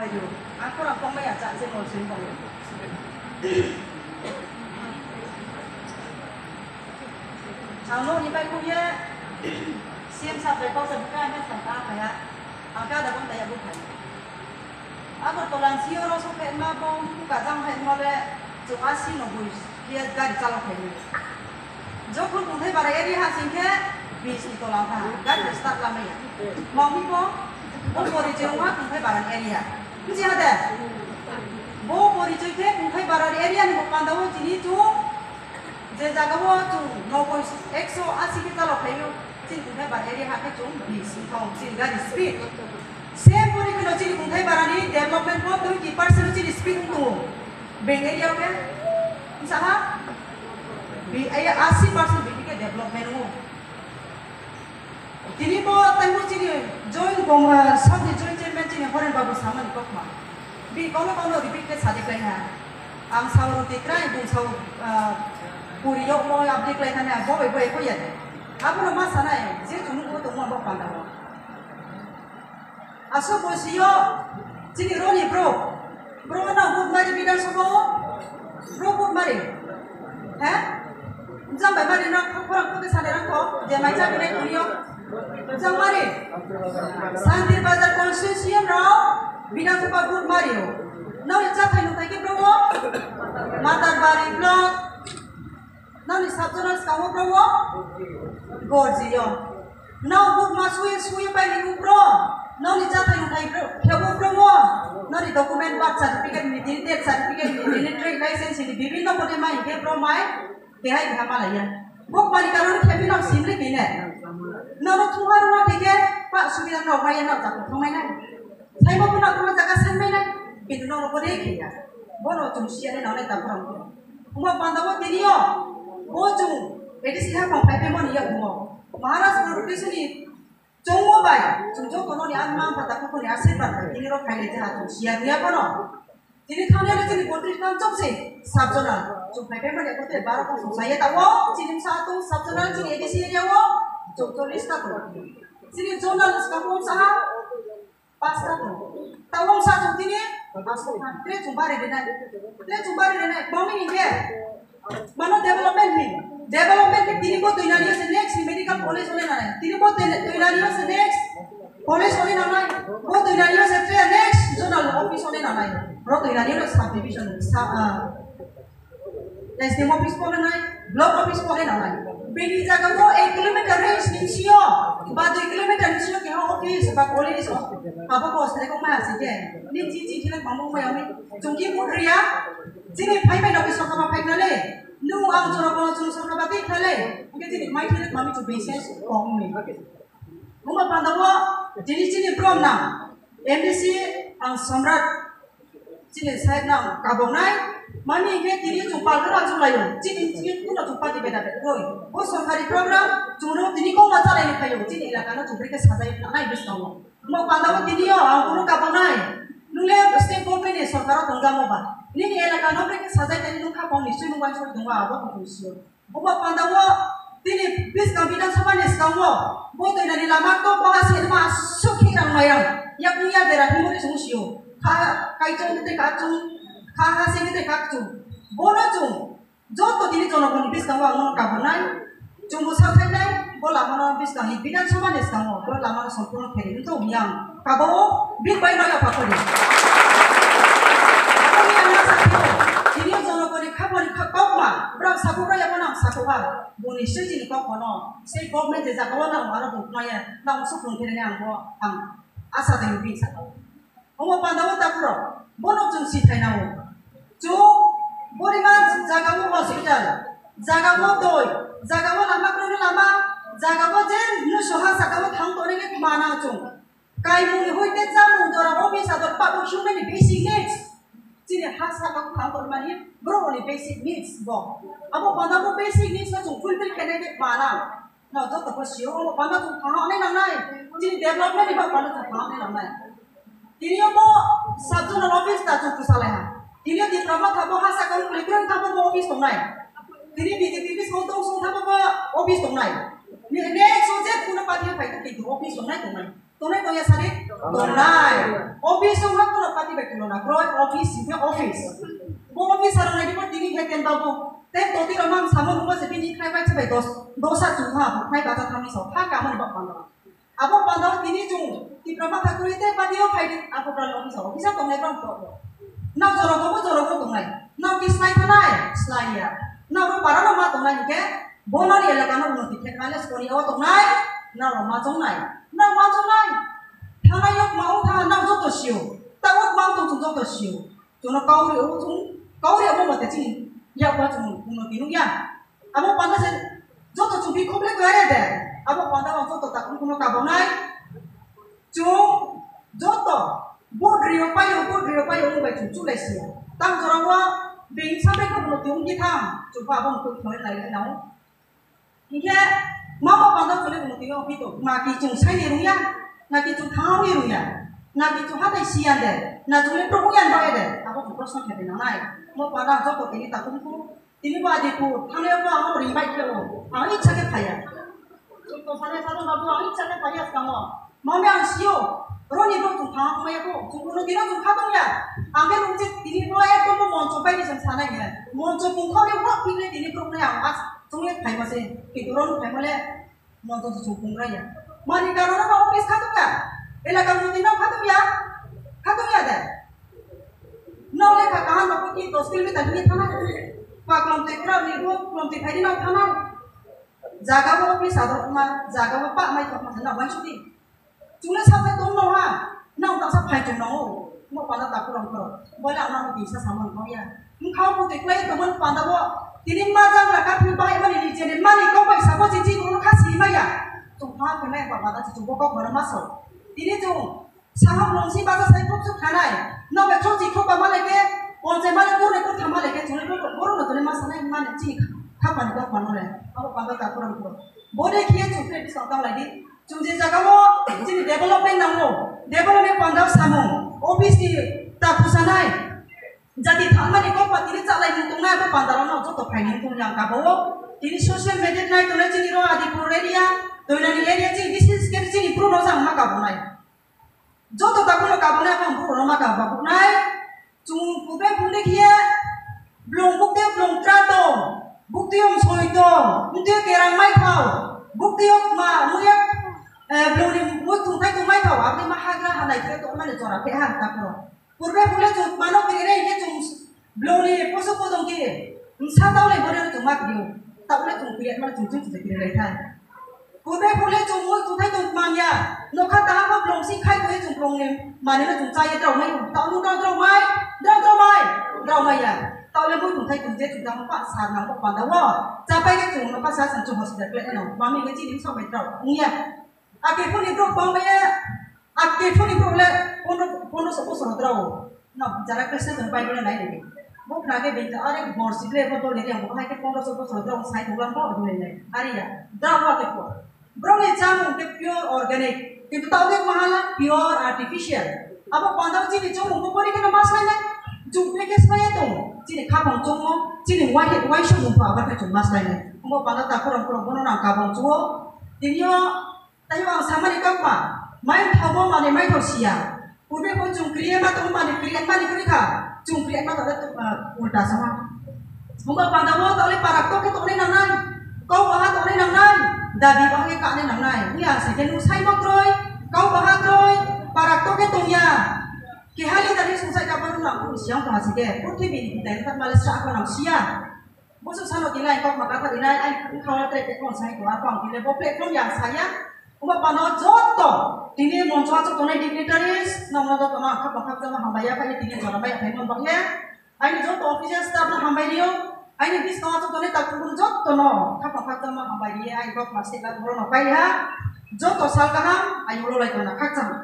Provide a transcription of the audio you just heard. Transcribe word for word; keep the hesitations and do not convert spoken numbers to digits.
Ang khorang tongmaya cha je mol sui bong. Ang no ni pai kuye C M sir bai kok sa buka ne sa ta kaya. Ang ka da bong ta ya buka. Agartala sio ro so phe ma bong buka jang hai mo le chung asi no bui khe gari chalok hai. Jokhon Kungthai bara area ha sing khe bis ni tola ha gari start la maya. Mami bo bo porichoi wngkha Kungthai bara area. Buji ha de? Bo porichoi khe Kungthai bara area ni bo panda o chini chung je jaga o chung noboi ekso asi khe chalok hai. Chini Kungthai bara area ha khe chung bis wngkha chini gari speed. Same pori kheno chini Kungthai bara ni development bo twenty percent chini speed wng tongo. Beng area o khe wngsa ha bi aya asi percent bini khe development wng. Tini bo taibo chini joint gom-, ah, South ni joint chairman chini Horen Babu samani kokma. Bi kono kono repeat khe sadi klai ha. Ang sao roti krai, bung sao, ah, puri yok mo abdi klai thani, bo bai bo eko ya. Abono ma sanai, je chumung bo tongma bo panda bo. Aswk bo sio chini roni bro. Bro na vote mari Bidhan Sabha o. Bro vote mari. He? Jang bai mari na khorang khode sade rang ko. Je mai cha binai kunio. Jang mari. Santir Bazar constituency no Bidhan Sabha vote mari o. No cha thai no thai ke bro o. Matarbari block. Nani sabjona skango bro o. Gorji o. Nao bukma suye suye pai ni bro. Nani jathai uthai bro. Khebo bro o. Nani document, birth certificate ni, death certificate ni, military license ni, bibhinno pode mai ke bro mai. Kehai keha malaya. Bok mani karon khebi nao simri bine. Nano thungha ruma tike pa subida nao maya nao jaku thangmai nai. Saimo kuna kuna jaga sanmai nai. Kintu nao pode kheya. Bono chung siya nai nao nai tapurang. Omo panda o tini o, bo chung A D C haphang phai phai mani ya omo. Maharaj Production ni chongmo bai, chung joto no ni ang ma pata kuku ni asirwad bai, tini rok phai le jaha chung siya niya bono. Tini thani le chini bontri than chok se, sabjona, chung phai phai mani kote baro kosong saya ta o, chini sa tu sabjona chini A D C area o, chung cholish ta tu. Chini journalist ka pon saha, Pasta to. Tawong sa chong tini, pasta khan. Tre chong bari denai. Tre chong bari denai. Bomi ni ke. Mano development ni. Development ni tini bo tuinani ase next medical college ole nanai. Tini bo tuinani ase next college ole nanai. Bo tuinani ase tre next zonal office ole nanai. Ro tuinani ase subdivision. Sa, ah, S D M office pore nai, block office pore nai. Bini jaga o ek kilometer range ni sio, ba dui kilometer ni sio keha office ba college o. Abo ko sere ko ma sike. Ni chi chi thile mamung ma yami. Chungki mudriya. Chini phai phai no biso kama phai nale. Nu ang choro ko chung soro ba tik thale. Nge chini mai thile mami chu basis ko ni. Mungba panda o chini chini prom na. M D C ang Samrat. Chini side no kabongnai, mani hingke tini chwng palkar achuk laio, chini chini kuno chwng party beda beda roi. Bo sorkari program chwngno tini kokno chalaini phaio, chini elaka no chwng bai khe sajai nanai bwskango. Mo pandao tini o ang kunu kabongnai, nung le state government ni sorkar o tongjamo ba, nini elaka no bai khe sajai tani nung kha bong ni sui nung bai soi tongma abo kok ni sio. Obo pandao tini bwskang Bidhan Sabha ni skango bo tuinani lama kok bola se ma aswk khe rang mai rang yakung ya dera himuri sung sio. Kha kaichung tei kachung, kha ha sing tei kachung. Bono chung joto tini jonogoni bwskango ang nono kabonai. Chungbo sakhainai bo lama no bwskang ni Bidhan Sabha ni skango bo lama no sompurno khe ri wngtong hwnwi ang kabao bik bai noya pakhori. Aboni ang sakhaio, tini jonogoni khapori kha kokma bwrang sakokra yabo nang sakokha. Boni sui chini kok bono, sei government je jaga o nang aro bo khwlaiya, nang suk rung khe nang bo ang asa de bin saka. Omo panda o takuro, bono chwng si thai nango. Chwng borima jaga o hospital, jaga o doi, jaga o lama kwrwngni lama, jaga o je nusu ha saka o thang tonwi khe khma nang chwng. Kaimung ni hoi te chamung jora o bisa dor pabo human ni basic needs. Chini ha saka o thang tonmani borok ni basic needs bo. Abo panda bo basic needs no chwng fulfill khe nai khe khma nang. No, joto ko sio, omo panda chwng thang nai nang nai. Chini development ni ba panda chwng thang nai nang nai. Tini omo sub zonal office ta chwng kwsa lai ha. Tini o Tipra Motha bo ha saka o kwlwi kwrwng tamo bo office tongnai. Tini B J P office o tong song tamo bo office tongnai. Ni next o je kuno party o phai khe kintu office tongnai tongnai. Tongnai tongya sari? Tongnai. Office o ha kuno party Bai kulo na, kroi office, singkhe office. Bo office arok nai bo tini he ten babu. Ten toti rok mang samo nungma se bini khai bai se bai dos, dosa chungha bo khai bata thani so. Pha kamani bak panda. Abo panda tini chung, Tipra Motha kuri te pati o khai di, abo pran office o. Office tongnai bang to. Nang joro go, joro go tongnai. Nang ki slai thanai, slai ya. Nang ro para no ma tongnai ke, Bonani elaka no unnoti khe khainai skoni o tongnai, nang rok ma chongnai, nang ma chongnai. Thanai yok ma wng tha nang joto sio, ta wok ma wng tong chung joto sio. Chwngno kauri o chung, kauri abo mate chini yak wa chung unnoti nung ya. Abo panda se joto chung bi khoble kware de, abo panda o joto ta kung kuno kabonai. Chwng joto bo drio paio, bo drio paio wng bai chwng chulai sia. Tang jora o being sabai khe bono tiyung khe thang, chwng pha abono kok thoi lai lai nao. Hinkhe mama panda chwle bono tiyung khe to, na ki chwng sai ni rung ya, na ki chwng thang ni rung ya, na ki chwng hatai sia de, na chwng le probo yan ba de, abo chwng proshno khe de nanai. Mo panda joto tini ta kung kung. Tini bo Adipur, thangnaio bo ang ringbai khe o, ang icha khe phaiya. Chwng tongsanai salo babu ang icha khe phaiya swkango. Mami ang sio, roni bo chwng thang thangmaya ko, chwng kuno dino chwng kha tongya. Ang khe nung che tini bo ekdom bo moncho bai ni chwng sanai khe. Moncho tong khorni wak phikle tini borok nai ang as chwng le phaima se, kintu roni phaima le Monto se chukung raya. Mani karon no office khatung ya. Elaka muti no khatung ya. Khatung ya de. No le ka kahan no ki dos kilometer ni thana. Pa klom te kra ni bo klom te phai no thana. Jaga bo office ador ma, jaga bo pa mai thok ma na wan chuti. Chungle sapai tong no ha, nang ta sa phai chung no, mo panda ta kurang kurang. Bola ang nang tisa samon ko ya. Mkha bo te klai to mon panda bo. Tini ma jang la ka phi bai mani ni jene mani ko bai sa bo chi chi ko kha si ma ya. Chung pha ko nai ba ba ta chu bo ko ko ma so. Tini chung sahab long si ba sa sai thok chu khanai. No be thok chi thok ba ma le ke, pon se ma le ko re ko tha ma le ke chung ko ko ro no to le ma sa nai ma ne chi kha pa ni ko pa no le. Abo panda ta kurang kurang. Bo de khiye chung pre bisa ta lai di. Chwng je jagao chini development nango, development panda samung, office ni ta phusanai, jati thalmani kok patini chalai mung tongnai abo panda rok no joto phaini tong yang kabao. Tini social media nai tongnai chini ro Adipur area, Doinani area chini business khe chini pro no jang ma kabonai. Joto takhwno kabonai ang borok rok ma kababuknai. Chwng pube phunde khiye blong bukte blong tra tong, bukte yong soi tong, bukte kerang mai thao, bukte yok ma muyak, eh, blong ni mui thung thai tong mai thao, abni ma hagra halai khiye tong mani jora phe ha takhwno. Purbe phunde chwng mano kiri re khiye chwng Blong ni poso podong kiri, msa tau le bore chwng ma kiri, tau le chwng kiri ma chwng chwng chwng kiri lai thai. Purbe pule chwng mui chwng thai chwng man ya, nokha taha ma blong si khai koi chwng blong ni mani no chwng chai drao mai, tau no drao drao mai, drao drao mai, drao mai ya. Tau le mui chwng thai chwng je chwng dang pa sa nang pa da wo, cha pai ke chwng no pa sa chwng chwng hospital kle no, mami ke chini sok mai drao, ung ya. Ake phone ni drop bang mai ya. Ake phone ni problem, pondro, pondro so bosor drao. No, jara Krishna jong Bible nai ni. Bo khna ke beta are bor si ble bo dole yang bo hai ke pondro so bosor drao sai thok lam bo dole nai. Are ya, drao wa ke ko. Bro ni chamung ke pure organic. Kintu tau ke mahala pure artificial. Abo pandao chini chamung bo pori ke na mas lai nai. Jung pe ke sai to. Chini khapang chomo, chini wai wai shu mung pa ba ke chung mas lai nai. Bo panda ta khorang khorang bono nang kabang chuo. Tinio Taibo ang samani kokma, mai thogo mani mai thok siya. Purbe pun chung kriye ma tong mani kriye mani kuri kha. Chung kriye ma tole, ah, ulta sama. Huma panda wo tole parak to ke tone nang nai. Kau baha tone nang nai. Dabi baha ke kane nang nai. Ni ase ke nu sai mo kroi. Kau baha kroi. Parak to ke tong ya. Ke hali tadi sung sai ka baru nang pun siang to hasi ke. Purthimbi ni kita ini tak males sa apa nang siya. Busu sano tini lai kok maka tadi lai ai khawa tre te kon sai ko apa ang tini bo platform yang saya. Uma pano joto tini moncho achuk tongnai dignitaries, nongno joto no khap khap jama hambai ya, kali tini jora bai apai mon bang ya. Aini joto official staff no hambai rio. Aini bis khawa achuk tongnai tak pun joto no khap khap jama hambai rio. Ai kok masih la boro no pai ha. Joto sal kaham ai ulo lai tona khak jama.